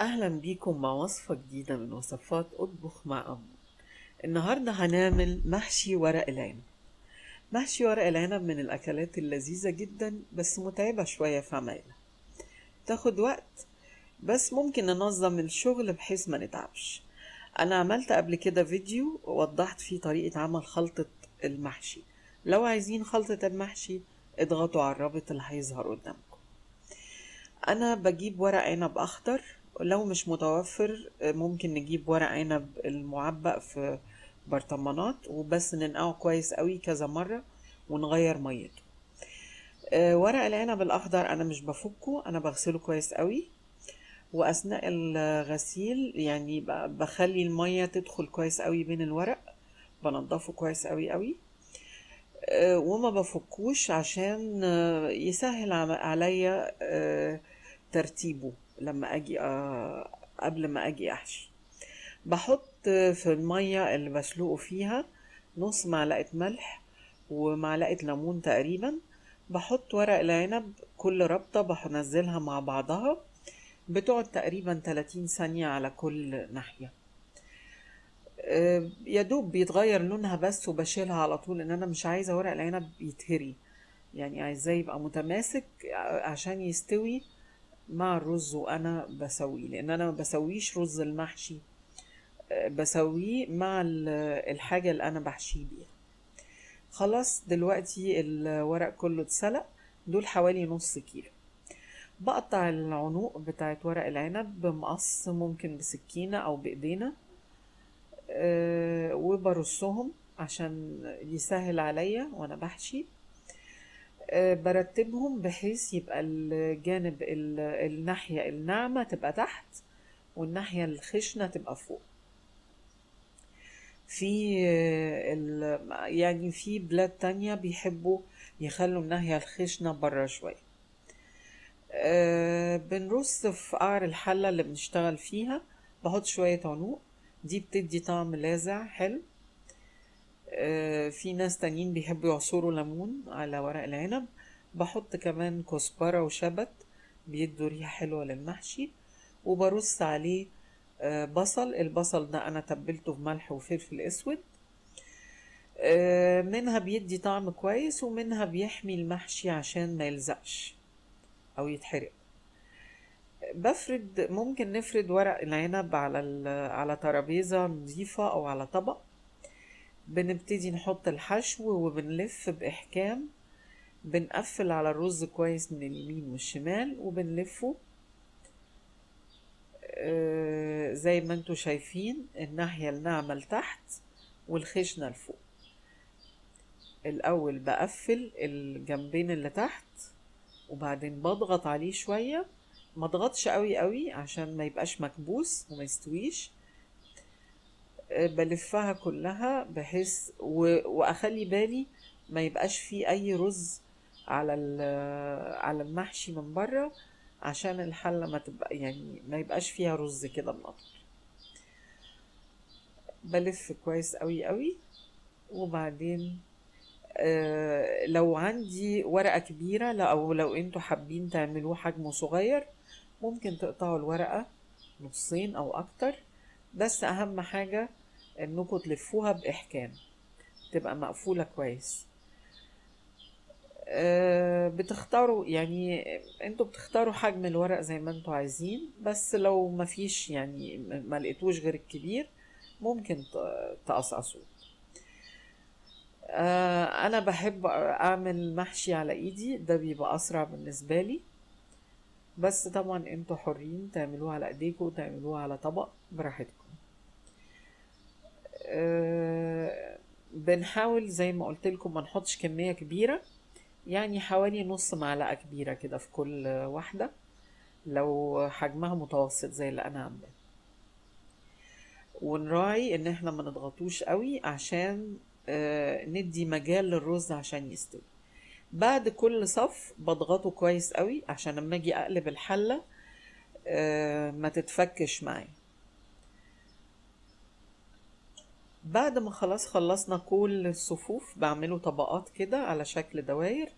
أهلا بيكم مع وصفة جديدة من وصفات أطبخ مع أمو. النهاردة هنعمل محشي ورق العنب. محشي ورق العنب من الأكلات اللذيذة جدا، بس متعبة شوية في عمايلها، تاخد وقت، بس ممكن ننظم الشغل بحيث ما نتعبش. أنا عملت قبل كده فيديو وضحت فيه طريقة عمل خلطة المحشي. لو عايزين خلطة المحشي اضغطوا على الرابط اللي هيظهر قدامكم. أنا بجيب ورق عنب أخضر، لو مش متوفر ممكن نجيب ورق عنب المعبأ في برطمانات، وبس ننقعه كويس قوي كذا مرة ونغير ميته. ورق العنب الأخضر أنا مش بفكه، أنا بغسله كويس قوي، وأثناء الغسيل بخلي المية تدخل كويس قوي بين الورق، بنضفه كويس قوي قوي، وما بفكوش عشان يسهل عليا ترتيبه لما اجي، قبل ما اجي احشي. بحط في المية اللي بسلقه فيها نص معلقة ملح ومعلقة ليمون تقريبا. بحط ورق العنب كل ربطة بنزلها مع بعضها، بتقعد تقريبا 30 ثانية على كل ناحية، يا دوب بيتغير لونها بس، وبشيلها على طول، لان انا مش عايزة ورق العنب يتهري، عايزاه يبقى متماسك عشان يستوي مع الرز وانا بسويه، لان انا ما بسويش رز المحشي، بسويه مع الحاجة اللي انا بحشيه بيها. خلاص دلوقتي الورق كله اتسلق، دول حوالي نص كيلو. بقطع العنق بتاعت ورق العنب بمقص، ممكن بسكينة او بايدينا، وبرصهم عشان يسهل عليا وانا بحشي. برتبهم بحيث يبقى الجانب الناحية الناعمة تبقى تحت والناحية الخشنة تبقى فوق. في بلاد تانية بيحبوا يخلوا الناحية الخشنة برا شوية. بنرص في قعر الحلة اللي بنشتغل فيها، بحط شوية عنق، دي بتدي طعم لاذع حلو. في ناس تانيين بيحبوا يعصروا ليمون على ورق العنب، بحط كمان كزبرة وشبت بيدوا ريحة حلوة للمحشي. وبرص عليه بصل، البصل ده أنا تبلته بملح وفلفل أسود، منها بيدي طعم كويس ومنها بيحمي المحشي عشان ما يلزقش أو يتحرق. ممكن نفرد ورق العنب على ترابيزة نظيفة أو على طبق. بنبتدي نحط الحشو وبنلف بإحكام، بنقفل على الرز كويس من اليمين والشمال وبنلفه، زي ما انتوا شايفين، الناحية الناعمة لتحت والخشنة لفوق. الأول بقفل الجنبين اللي تحت وبعدين بضغط عليه شوية، ما اضغطش قوي قوي عشان ما يبقاش مكبوس وما يستويش. بلفها كلها بحيث واخلي بالي ما يبقاش فيه اي رز على المحشي من بره، عشان الحلة ما تبقى، يعني ما يبقاش فيها رز كده منطر. بلف كويس قوي قوي. وبعدين لو عندي ورقة كبيرة، لا، او لو انتوا حابين تعملوه حجمه صغير ممكن تقطعوا الورقة نصين او اكتر، بس اهم حاجة انكم تلفوها باحكام تبقى مقفولة كويس. بتختاروا، يعني انتوا بتختاروا حجم الورق زي ما انتوا عايزين، بس لو ما فيش، يعني ما لقيتوش غير الكبير ممكن تقصقصوه. انا بحب اعمل محشي على ايدي، ده بيبقى اسرع بالنسبة لي، بس طبعا انتوا حرين تعملوه على ايديكم وتعملوه على طبق براحتكم. بنحاول زي ما قلت لكم ما نحطش كمية كبيرة، يعني حوالي نص معلقة كبيرة كده في كل واحدة لو حجمها متوسط زي اللي انا عاملاه. ونراعي ان احنا ما نضغطوش قوي عشان ندي مجال للرز عشان يستوي. بعد كل صف بضغطه كويس قوي عشان لما اجي اقلب الحلة، ما تتفكش معايا. بعد ما خلاص خلصنا كل الصفوف بعمله طبقات كده على شكل دواير.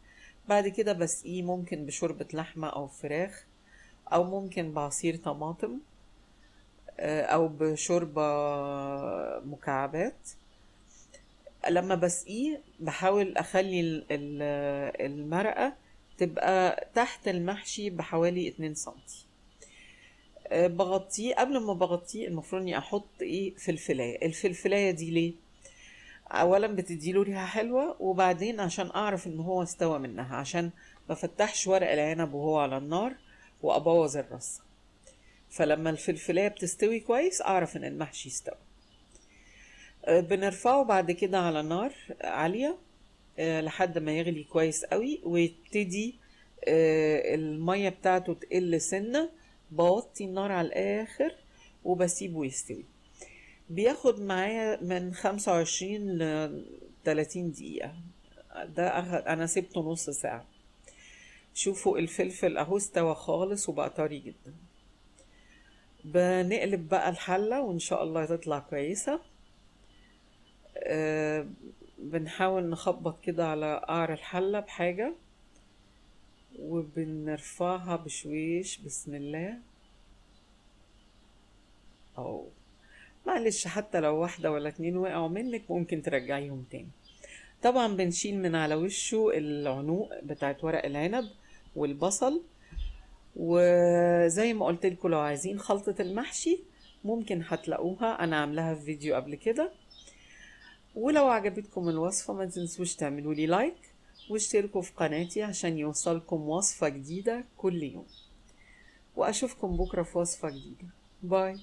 بعد كده بسقيه ممكن بشوربة لحمة او فراخ او ممكن بعصير طماطم. او بشوربة مكعبات. لما بسقيه بحاول اخلي المرقة تبقى تحت المحشي بحوالي 2 سنتي. بغطيه. قبل ما بغطيه المفروض اني احط فلفلاية. الفلفلاية دي ليه؟ اولا بتديله ريحة حلوة، وبعدين عشان اعرف ان هو استوى منها، عشان ما فتحش ورق العنب وهو على النار وابوظ الرصة. فلما الفلفلاية بتستوي كويس اعرف ان المحشي استوى. بنرفعه بعد كده على نار عالية، لحد ما يغلي كويس قوي ويبتدي، المية بتاعته تقل سنة. بوطي النار على الاخر وبسيبه يستوي. بياخد معايا من 25 ل 30 دقيقة. أنا سبته نص ساعة. شوفوا الفلفل أهو استوى خالص وبقى طري جدا. بنقلب بقى الحلة وإن شاء الله تطلع كويسة. بنحاول نخبط كده على قعر الحلة بحاجة وبنرفعها بشويش. بسم الله. أو معلش حتى لو واحدة ولا اتنين وقعوا منك ممكن ترجعيهم تاني. طبعا بنشيل من على وشه العنوق بتاعت ورق العنب والبصل. وزي ما قلت لكم لو عايزين خلطة المحشي ممكن هتلاقوها، انا عاملاها في فيديو قبل كده. ولو عجبتكم الوصفة ما تنسوش تعملوا لي لايك واشتركوا في قناتي عشان يوصلكم وصفة جديدة كل يوم. واشوفكم بكرة في وصفة جديدة. باي.